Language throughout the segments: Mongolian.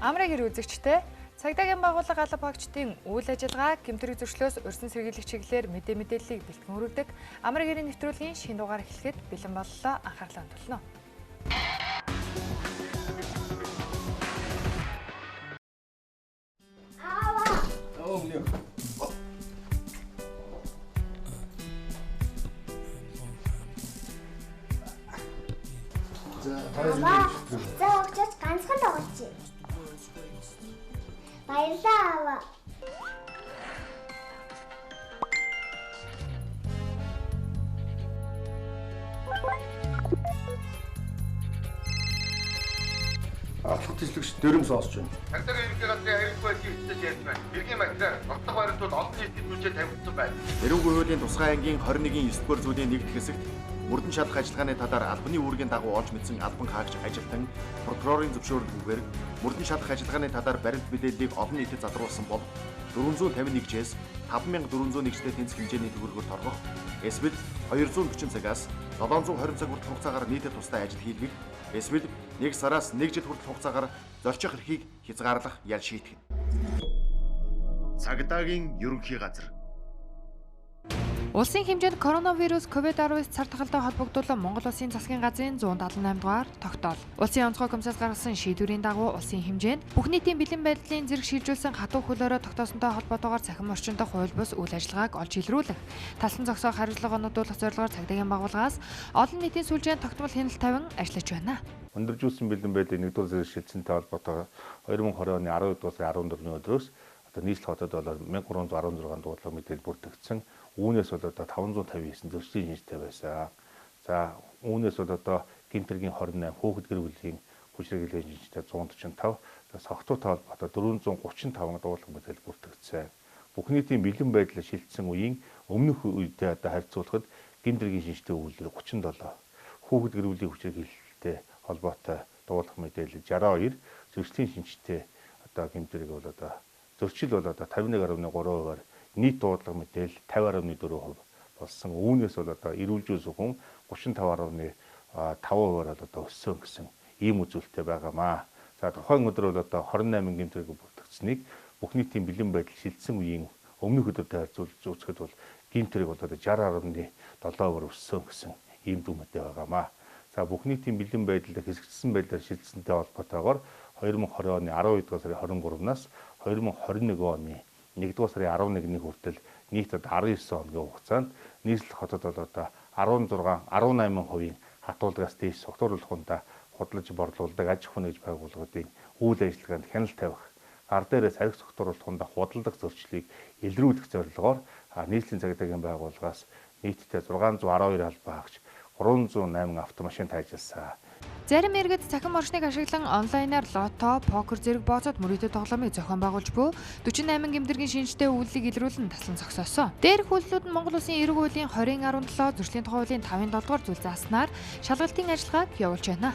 Амрыг хэр үзэгчтэй цагдаагийн байгууллага алба багчдын үйл ажиллагаа гэмтрэг зөрчлөөс урьдчилан сэргийлэх чиглэлээр мэдээллийг бэлтгэн өргөдөг. Амрыг хэрийн нэвтрүүлгийн шинэ дугаар эхлэхэд бэлэн боллоо, анхаарлаа хандуулна. За өгчөөс ганцхан тоглолцъё. Баярлалаа аваа. Алхах төслөгч дөрөм сонсож байна. Цагдаагийн ерөнхий газрын аюулгүй байдлыг эцэс ярьж байна. Иргэн материал нотлох баримтууд олон нийтийн түлжээ тавигдсан байна. Эрүүгийн хуулийн тусгай ангийн 21-ийн 9-р зүйлийн нэгдэх хэсэгт мөрдөн шалах ажиллагааны талаар албаны үүргийн дагуу олж мэдсэн албан хаагч ажилтан прокурорын зөвшөөрөлгүйгээр мөрдөн шалах ажиллагааны талаар баримт мэдээллийг олон нийтэд задруулсан бол 451-ээс 5401-тэй тэнцэх хэмжээний төгрөгөөр торгох, эсвэл 240 цагаас 720 цаг хүртэлх хугацаагаар нийтэд тустай ажил хийлгэх, эсвэл 1 сараас 1 жил хүртэлх хугацаагаар зорчих эрхийг хязгаарлах ял шийтгэн. Цагдаагийн ерөнхий газар. Улсын хэмжээнд коронавирус COVID-19 цар тахалтай холбогдуулан Монгол Улсын засгийн газрын 178 дугаар тогтоол. Улсын онцгой комиссаас гаргасан шийдвэрийн дагуу улсын хэмжээнд бүх нийтийн бэлэн байдлын зэрэг шилжүүлсэн хатуу хөлөөрөө тогтоосонтой холбоотойгоор цахим орчиндох хууль бус үйл ажиллагааг олж илрүүлэх, талсан зогсоох хариуцлага оногдуулах зорилгоор цагдаагийн байгууллагаас олон нийтийн сүлжээнд тогтмол хяналт тавин ажиллаж байна. Өндөржүүлсэн бэлэн байдлын 1-р зэрэг шилжсэнтэй холбоотойгоор 2020 оны 12 сарын 14-ний өдрөөс одоо нийслэл хотод бол 1316 дуудлага мэдээлэл бүртгэгдсэн. Үүнээс бол одоо 559 зөрчлийн шинжтэй байсан. За үүнээс бол одоо гэмт хэргийн 28, хүүхэд гэр бүлийн хүчирхийллийн шинжтэй 145, за согтуутай холбоотой 435 дуудлага мэдээлэл бүртгэгдсэн. Бүх нийтийн бэлэн байдал шилжсэн үеийн өмнөх үедээ одоо харьцуулахад гэмт хэргийн шинжтэй үйлдэл 37, хүүхэд гэр бүлийн хүчирхийлэлтэй холбоотой дуудлага мэдээлэл 62, зөрчлийн шинжтэй одоо гэмт хэрэг бол одоо зөрчил бол одоо 51.3%-аар нийт дуудлага мэдээлэл 50.4% болсон. Үүнээс бол одоо эрүүл зүйн хүн 35.5%-аар одоо өссөн гэсэн ийм үзүүлэлттэй байгаамаа. За тухайн өдөр бол одоо 28 гэмт хэрэг бүртгэгдсэнийг бүх нийтийн бэлэн байдал шилжсэн үеийн өмнөх өдөртэй харьцуулж үзэхэд бол гэмт хэрэг бол одоо 60.7%-аар өссөн гэсэн ийм дүн мэдээ байгаамаа. За бүх нийтийн бэлэн байдал хэсэгчсэн байдлаар шилжсэнтэй холбоотойгоор 2020 оны 12 сарын 23-наас 2021 оны 1-р сарын 11-ний хүртэл нийт одоо 19 хоногийн хугацаанд нийслэл хотод бол одоо 16 18% хатуулгаас дээш согтууруулахундаа худалдаж борлуулдаг аж ахуйн нэгж байгууллагуудын үйл ажиллагаанд хяналт тавих, гар дээрээ сархи согтууруулахундаа худалдах зөрчлийг илрүүлэх зорилгоор нийслэлийн цагдаагийн байгууллагаас нийтдээ 612 албан хаагч 308 автомашин тайжилсан. Зарим иргэд цахим орчныг ашиглан онлайнаар лото, покер зэрэг бооцоод мөрөөдө тоглоомыг зохион байгуулж буй 48 гэмтэргийн шинжтэй үйлдэлийг илрүүлэн таслан зогсоосон. Дээрх үйлдэлүүд нь Монгол Улсын эрэг хуулийн 20.17, зөрчлийн тухай хуулийн 5-7 дугаар зүйл зааснаар шалгалтын ажиллагааг явуулж байна.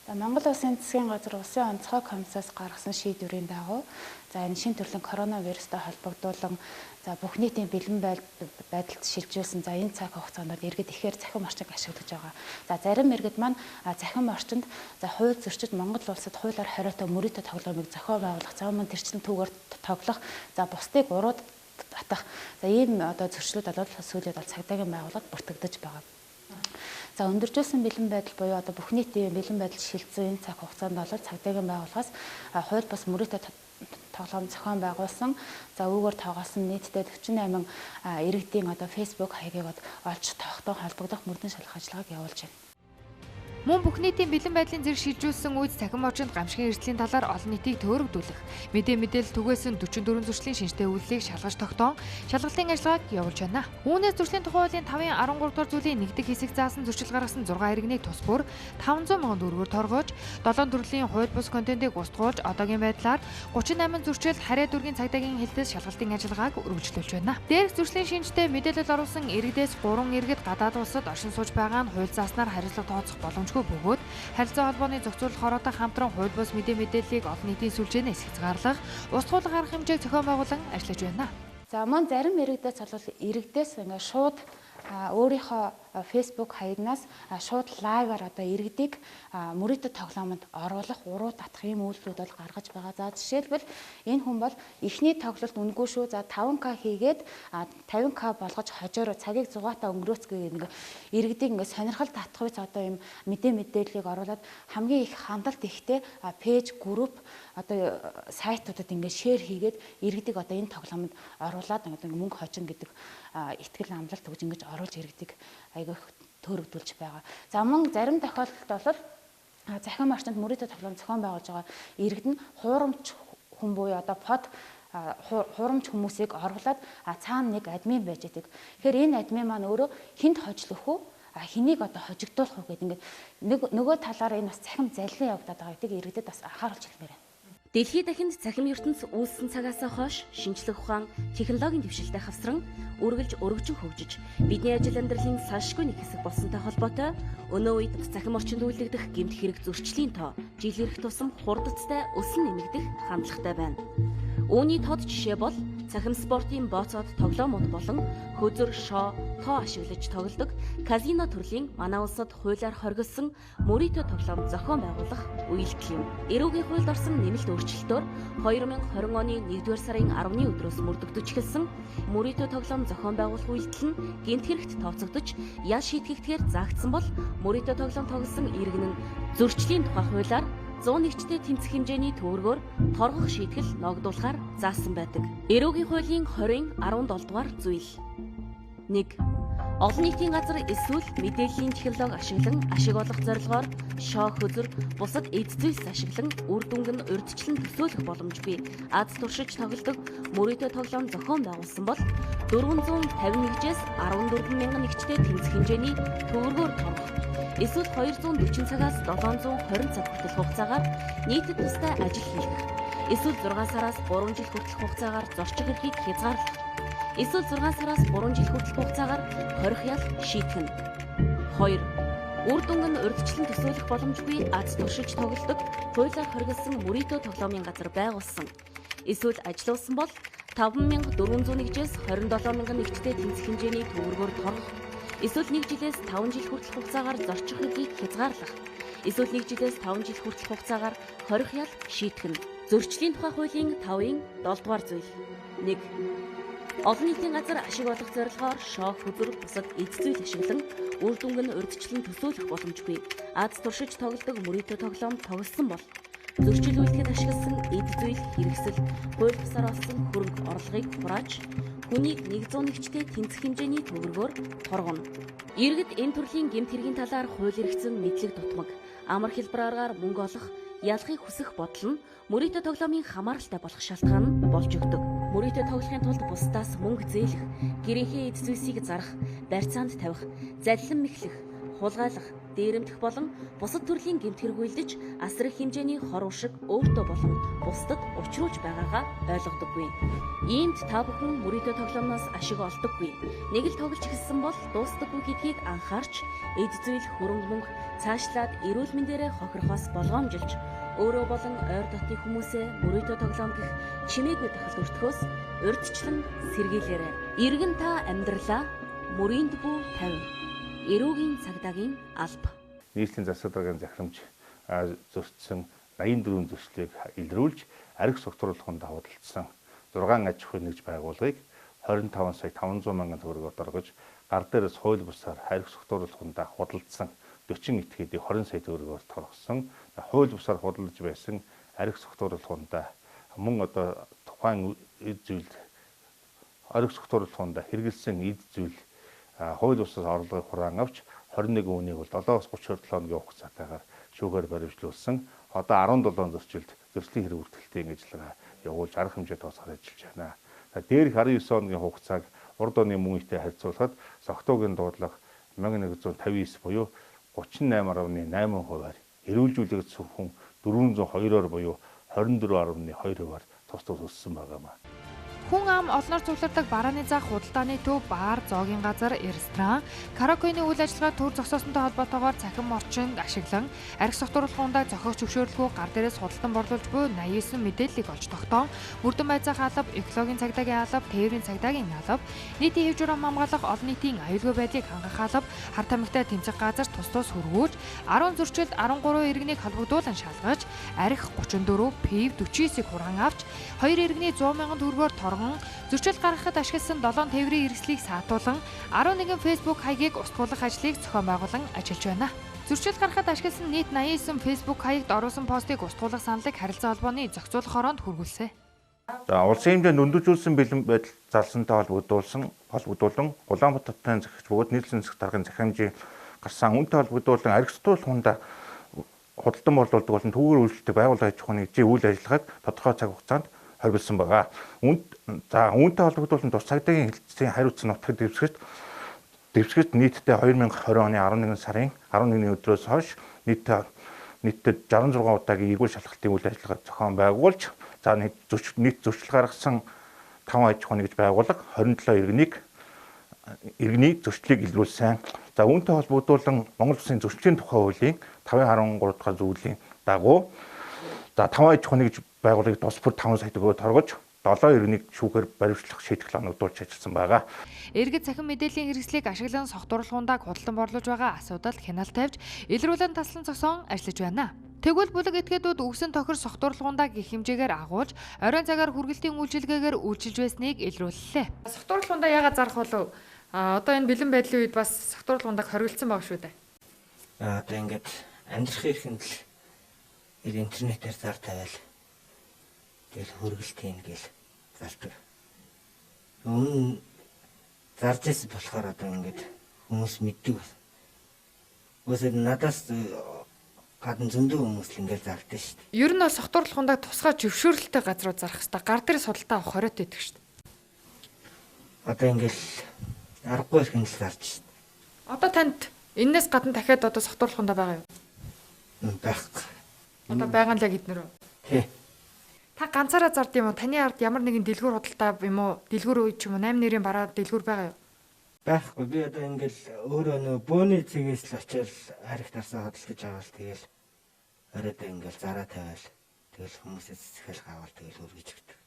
За Монгол Улсын засгийн газар Улсын онцгой комиссаас гаргасан шийдвэрийн дагуу за энэ шинэ төрлийн коронавирустай холбогдуулан за бүх нийтийн бэлэн байдалд шилжүүлсэн за энэ цаг хугацаанд бол иргэд ихээр цахим орчинг ашиглаж байгаа. За зарим иргэд маань цахим орчинд за хууль зөрчиж Монгол улсад хуулиар хориотой мөрөөдө тоглоомыг зохион байгуулах, за мөн тэрчлэн түүгээр тоглох, за бусдыг урууд татах за ийм одоо зөрчлүүд бол сүүлд бол цагдаагийн байгууллагад бүртгэгдэж байгаа. За өндөржүүлсэн бэлэн байдал буюу одоо бүх нийтийн бэлэн байдал шилжсэн энэ цаг хугацаанд бол цагдаагийн байгууллагаас хууль бус мөрөөдө тоглоом зохион байгуулсан за үүгээр тоглосон нийтдээ 48 иргэдийн одоо Facebook хаягийг олж тогтоон холбогдох мөрдөн шалгах ажиллагааг явуулж байна. Мөн бүх нийтийн бэлэн байдлын зэрэг шилжүүлсэн үед цахим орчинд гамшигын эрсдлийн талаар олон нийтийг төөрөгдүүлэх, мэдээлэл түгээсэн 44 зөрчлийн шинжтэй үйлдэлийг шалгаж тогтоон шалгалтын ажиллагааг явуулж байна. Үүнээс зөрчлийн тухай хуулийн 5-ын 13 дугаар зүйлийн 1-р хэсэг заасан зөрчил гаргасан 6 иргэнийг тус бүр 500 мянган төгрөгөөр торгож, 7 төрлийн хууль бус контентыг устгуулж одоогийн байдлаар 38 зөрчил харьяа дүүргийн цагдаагийн хэлтээс шалгалтын ажиллагааг үргэлжлүүлж байна. Дээрх зөрчлийн шинжтэй мэдээлэл оруулсан иргэдээс 3 иргэд гадаад улсад оршин сууж байгаа нь хууль зааснаар хариуцлага тооцох боломжгүй бөгөөд харилцаа холбооны зохицуулах хороотой хамтран хууль бус мэдээллийг олон нийтийн сүлжээнээс хязгаарлах, устгуулах арга хэмжээг зохион байгуулан ажиллаж байна. За мөн зарим иргэдээс бол иргэдээс ингээд шууд өөрийнхөө Facebook хаягнаас шууд live-аар одоо иргэдийг мөрөөдөд тоглоомонд оруулах, уруу татах ийм үйлдэлүүд бол гаргаж байгаа. За жишээлбэл энэ хүн бол эхний тоглолт үнэгүй шүү. За 5К хийгээд 50К болгож хожоороо цагийг 6-таа өнгөрөөцгөө нэг иргэдийг ингээд сонирхол татах үе одоо ийм мэдээллийг оруулаад хамгийн их хандалт ихтэй пэйж, групп одоо сайтуудад ингээд шеэр хийгээд иргэдийг одоо энэ тоглоомонд оруулаад ингээд мөнгө хожин гэдэг итгэл амлалт өгж ингэж оруулж иргэдийг айгүй их төөрөгдүүлж байгаа. За мөн зарим тохиолдолд бол захин орчинд мөрөөдөд тоглоом зохион байгуулж байгаа иргэд нь хуурамч хүн буюу одоо под хуурамч хүмүүсийг оруулаад цаана нэг админ байж байдаг. Тэгэхээр энэ админ маань өөрөө хүнд хожлох үү? Хэнийг одоо хожигдуулах уу гэдэг ингээд нөгөө талаараа энэ бас цахим заллин явагдаад байгаа гэдгийг иргэдэд бас анхааруулж хэлмээр байна. Дэлхий дахинд цахим ертөнц үүссэн цагаас хойш шинжлэх ухаан, технологийн дэвшилтэй хавсран үргэлж өргөжин хөгжиж бидний ажил амьдралын салшгүй нэг хэсэг болсонтой холбоотой өнөө үед цахим орчинд үйлдэгдэх гэмт хэрэг зөрчлийн тоо жил ирэх тусам хурдцтай өсөн нэмэгдэх хандлагатай байна. Үүний тод жишээ бол цахим спортын бооцоод тоглоомууд болон хөзөр, шоо, тоо ашиглаж тоглодог казино төрлийн манай улсад хуулиар хоригдсон мөрөөдөө тоглоом зохион байгуулах үйлдэл юм. Эрүүгийн хуульд орсон нэмэлт өөрчлөлтөөр 2020 оны 1-р сарын 10-ны өдрөөс мөрдөгдөж эхэлсэн мөрөөдөө тоглоом зохион байгуулах үйлдэл нь гэмт хэрэгт тооцогдож ял шийтгэгдэхээр заагдсан бол мөрөөдөө тоглоом тоглосон иргэн нь зөрчлийн тухай хуулиар 101-тэй тэмцэх хэмжээний төвөргөөр торгох шийтгэл ногдуулахар заасан байдаг. Эрүүгийн хуулийн 20-ын 17 дугаар зүйл. 1. Олон нийтийн газар эсвэл мэдээллийн технологи ашиглан ашиг олох зорилгоор шоо, хөзөр, бусад эд зүйлс ашиглан үр дүнг нь урьдчилан төсөөлөх боломжгүй аз туршиж тоглодог мөрөөдөө тоглоом зохион байгуулсан бол 451-ээс 14,000 нэгчтэй тэмцэх хэмжээний төвөргөөр торгох. Эсвэл 240 цагаас 720 цаг хүртэл хугацаагаар нийтэд тустай ажил хийх. Эсвэл 6 сараас 3 жил хүртэлх хугацаагаар зорчих эрхийг хязгаарлах. Эсвэл 6 сараас 3 жил хүртэлх хугацаагаар хорих ял шийтгэн. 2. Үр дүнг нь урьдчилан төсөөлөх боломжгүй аз туршиж тоглодог хуулиар хоригдсон мөрөөдөө тоглоомын газар байгуулсан. Эсвэл ажилуулсан бол 5401-ээс 27000 нэгчтэй тэнцэх хэмжээний төвөргөөр торгох. Эсвэл 1 жилээс 5 жил хүртэлх хугацаагаар зорчих эрхийг хязгаарлах. Эсвэл 1 жилээс 5 жил хүртэлх хугацаагаар хорих ял шийтгэн. Зөрчлийн тухай хуулийн 5-ын 7 дугаар зүйл. 1. Олон нийтийн газар ашиг олох зорилгоор шоо, хөзөр, бусад эд зүйл ашиглан үр дүнг нь урьдчилан төсөөлөх боломжгүй. Аз туршиж тоглодог мөрөөдөө тоглоом тоглосон бол зөрчил үйлдэхэд ашигласан эд зүйл хэрэгсэл, хууль бусаар олсон хөрөнгө орлогыг хурааж хүнийг 101-тэй тэнцэх хэмжээний төвөргөөр торгоно. Иргэд энэ төрлийн гэмт хэргийн талаар хууль эрхцэн мэдлэг дутмаг, амар хэлбэр аргаар мөнгө олох, ялахыг хүсэх бодол нь мөрөөдөө тоглоомын хамааралтай болох шалтгаан нь болж өгдөг. Мөрөөдөө тоглохын тулд бусдаас мөнгө зээлэх, гэрийнхээ эд зүйлсийг зарах, барьцаанд тавих, заллин мэхлэх, хулгайлах, дээрэмдэх болон бусад төрлийн гэмт хэрэг үйлдэж асар их хэмжээний хор уршиг өөртөө болон бусдад учруулж байгаагаа ойлгодоггүй. Иймд та бүхэн мөрөөдөө тоглоомноос ашиг олдоггүй. Нэг л тоглож эхэлсэн бол дуустдаггүй гэдгийг анхаарч эд зүйл, хөрөнгө мөнгө цаашлаад эрүүл мэндээрээ хохирохоос болгоомжилж өөрөө болон ойр дотны хүмүүсээ мөрөөдөө тоглоом гэх чимээгүй тахалд өртөхөөс урьдчилан сэргийлээрэй. Иргэн та амьдралаа мөрийнд бүү тавь. Эрүүгийн цагдаагийн алба. Нийслэлийн засаг даргын захирамж зөрчсөн 84 зөрчлийг илрүүлж архи согтруулахын худалдсан 6 аж ахуйн нэгж байгууллагыг 25 сая 500 мянган төгрөгөөр доргож гар дээрээс хууль бусаар архи согтруулахын худалдсан 40 этгээдийг 20 сая төгрөгөөр торгосон. Хууль бусаар худалдаж байсан архи согтруулахын мөн одоо тухайн эд зүйл архи согтруулахын хэрэгэлсэн эд зүйл хууль бусаас орлогыг хураан авч 21 үнийг бол 7-32 хоногийн хугацаатайгаар шүүгээр баривчлуулсан. Одоо 17 зөрчилд зөрчлийн хэрэг бүртгэлтэй ажиллагаа явуулж арга хэмжээ тооцохоор ажиллаж байна. Дээрх 19 хоногийн хугацааг урд оны мөн үетэй харьцуулахад Согтуугийн дуудлага 1159 буюу 38.8%-аар, эрүүлжүүлэгдсэн хүн 402-оор буюу 24.2%-аар тус тус өссөн байгаа юм. Хүн ам олноор цуглардаг барааны зах, худалдааны төв, бар, зоогийн газар, ресторан, караокены үйл ажиллагаа төр зогсоосонтой холбоотойгоор цахим орчинд ашиглан архи согтууруулах ундааг зохиох зөвшөөрлгүй гар дээрээс худалдан борлуулж буй 89 мэдээллийг олж тогтоон мөрдөн байцаах алба, экологийн цагдаагийн алба, тээврийн цагдаагийн алба, нийтийн хэв журам хамгаалах, олон нийтийн аюулгүй байдлыг хангах алба, хар тамхитай тэмцэх газар тус тус хөрвүүлж 10 зөрчилд 13 иргэнийг холбогдуулан шалгаж архи 34, пив 49-ийг хураан авч 2 иргэний 100 мянган төгрөгөөр торгон зөрчил гаргахад ашигласан 7 тээврийн хэрэгслийг саатуулан 11 Facebook хаягийг устгуулах ажлыг зохион байгуулан ажиллаж байна. Зөрчил гаргахад ашигласан нийт 89 Facebook хаягт оруулсан постыг устгуулах саналыг харилцаа холбооны зохицуулах хороонд хүргүүлсэн. За улсын хэмжээнд өндөжүүлсэн бэлэн байдал залсантай холбогдуулан Улаанбаатар хотын захирагч бөгөөд нийслэлийн засаг даргын захирамжийн гарсан үнэтэй холбогдуулан архи согтууруулах хундаа худалдан борлуулдаг болон түүгээр үйлчлдэг байгууллага аж ахуйн нэгжийн үйл ажиллагааг тодорхой цаг хугацаанд хоригдсон байгаа. Үүнтэй холбогдуулан тус цагдаагийн хэлтсийн хариуцсан нутагт дэвсгэрт нийтдээ 2020 оны 11 сарын 11-ний өдрөөс хойш нийтдээ 66 удаагийн эргүүл шалгалтын үйл ажиллагаа зохион байгуулж, за нийт зөрчил гаргасан 5 аж ахуйн нэгж байгууллага 27 иргэний зөрчлийг илрүүлсэн. За үүнтэй холбогдуулан Монгол Улсын зөрчлийн тухай хуулийн 5.13 дугаар зүйлийн дагуу за 5 аж ахуйн нэгж байгууллагыг тус бүр 5 сая төгрөгөөр торгож 7 иргэнийг шүүхээр баривчлах шийтгэл оногдуулж ажилласан байгаа. Иргэд цахим мэдээллийн хэрэгслийг ашиглан согтууруулах ундааг худалдан борлуулж байгаа асуудалд хяналт тавьж илрүүлэн таслан зогсоон ажиллаж байна. Тэгвэл бүлэг этгээдүүд үгсэн тохир согтууруулах ундааг их хэмжээгээр агуулж оройн цагаар хүргэлтийн үйлчилгээгээр үйлчилж байсныг илрүүллээ. Согтууруулах ундаа яагаад зарах болов? Одоо энэ бэлэн байдлын үед бас согтууруулах ундааг хоригдсан байгаа шүү дээ. Одоо ингээд амьдрах эрхэнд л интернетээр зар тавиал тэгэл хөргөлт хийн гэл зардаг. Өмнө зарж ирсэн болохоор одоо ингээд хүмүүс мэддэг. Уусаа надаас гадна зөндөө хүмүүс л ингээд зардаг шүү дээ. Ер нь бол согтууруулах ундааг тусгай зөвшөөрлөлтэй газрууд зарах хэрэгтэй. Гар дээр судалдаа авах хориот идэх шүү дээ. Одоо ингээд аргагүй ихэн л зарж шүү дээ. Одоо танд энэс гадна дахиад одоо согтууруулах ундаа байгаа юу? Байхгүй. Одоо байгаа нь л яг эднэр үү? Тий. Та ганцаараа зард юм уу? Таны ард ямар нэгэн дэлгүүр худалдаа юм уу? Дэлгүүр үе ч юм уу 8 нэрийн бараа дэлгүүр байгаа юу? Байхгүй. Би одоо ингээл өөрөө нөө бөөний цэгээс л очиад арх тарсаа худалдаж аваад тэгэл оройдоо ингээл зараа тавиал тэгэл хүмүүсээс цэцгэл аваад тэгэл өргөж өгдөг.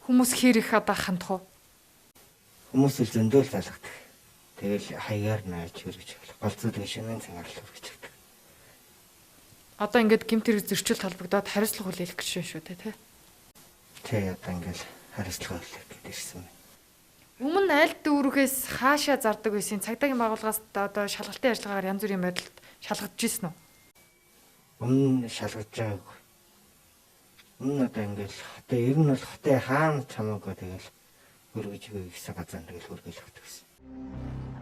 Хүмүүс хэр их одоо хандах уу? Хүмүүс л зөндөө л залгадаг. Тэгэл хаягаар нааж өргөж өгөх. Голцоо тэгээ шинэ цагаар л өргөж өгдөг. Одоо ингээд гэмт хэрэг зөрчил холбогдоод хариуцлага хүлээлгэх гэж байна шүү дээ, тий? Тий, одоо ингээл хариуцлага хүлээх гэдэг ирсэн. Өмнө нь аль дүүргээс хаашаа зардаг байсан цагдаагийн байгууллагаас одоо шалгалтын ажиллагаагаар янз бүрийн байдалд шалгаж ирсэн үү? Өмнө нь шалгаж байгаагүй. Өмнө нь одоо ингээл хотын ер нь бол хотын хаана ч хамаагүй тэгэл өргөж өгье гэсэн газар тэгэл өргөөл өгдөг гэсэн.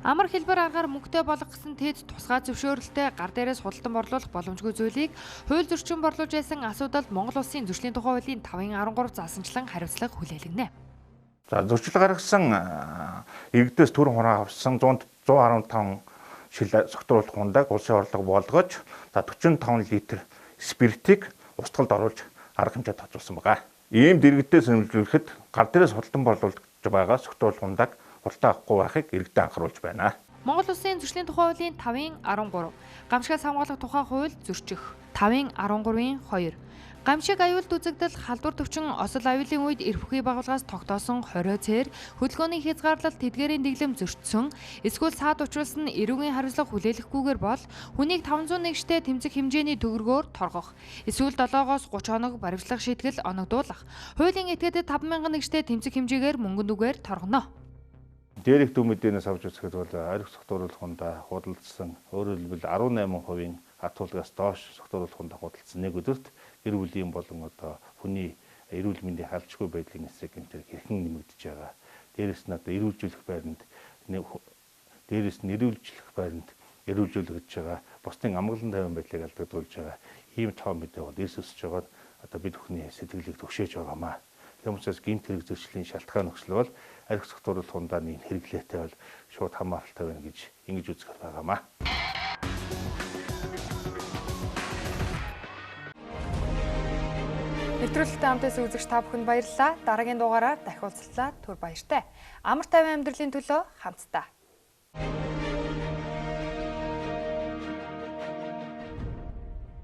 Амар хэлбэр аргаар мөнгөтэй болгох гэсэн тэд тусгай зөвшөөрөлтэй гар дээрээс худалдан борлуулах боломжгүй зүйлийг хууль зөрчин борлуулж байсан асуудалд Монгол Улсын зөрчлийн тухай хуулийн 5.13 заасанчлан хариуцлага хүлээлгэнэ. За зөрчил гаргасан иргэдээс төрөн хураа авсан 115 шил согтууруулах ундааг улсын орлого болгож за 45 литр спиртийг устгалд оруулж арга хэмжээ тооцоолсон байгаа. Ийм дэргэдээс нэмэлтүүлэхэд гар дээрээс худалдан борлуулж байгаа согтууруулах ундааг худалдаа авахгүй байхыг иргэдэд анхааруулж байна. Монгол Улсын зөрчлийн тухай хуулийн 5.13 гамшигаас хамгаалах тухай хууль зөрчих 5.13-ийн 2 гамшиг аюулд үзэгдэл халдвар төвчин осол аюулын үед эрх бүхий байгууллагаас тогтоосон хорио цээр хөдөлгөөний хязгаарлалт тэдгээрийн дэглэм зөрчсөн эсвэл саад учруулсан эрүүгийн хариуцлага хүлээлгэхгүйгээр бол хүнийг 501 штэ тэмцэх хэмжээний төгрөгөөр торгох эсвэл 7-оос 30 хоног баривчлах шийтгэл оногдуулах хуулийн этгээдэд 5001 штэ тэмцэх хэмжээгээр мөнгөн нүгээр торгоно. Дээрх дүү мэдээнээс авч үзэхэд бол арх согтууруулах ундаа худалдсан өөрөөр хэлбэл 18% атуулгаас доош согтууруулах ундаа худалдсан нэг өдөрт гэр бүлийн болон одоо хүний эрүүл мэндийн халдшгүй байдлын эсрэг гэмтэр хэрхэн нэмэгдэж байгаа. Дээрээс нь одоо эрүүлжүүлэх байранд дээрээс нь эрүүлжлэх байранд эрүүлжүүлэгдэж байгаа. Бусдын амгалан тайван байдлыг алдагдуулж байгаа. Ийм тоо мэдээ бол эрс өсөж байгаа. Одоо бид бүхний сэтгэлийг төвшөөж байгаамаа. Тийм учраас гэмт хэрэг зөрчлийн шалтгаан нөхцөл бол арх согтууруулах ундааны хэрэглээтэй бол шууд хамааралтай байна гэж ингэж үзэхээр байгаамаа. Нэвтрүүлэгтэй хамтаас үзэгч та бүхэнд баярлалаа. Дараагийн дугаараар дахин уулзлаа. Түр баяртай. Амар тайван амьдралын төлөө хамтдаа.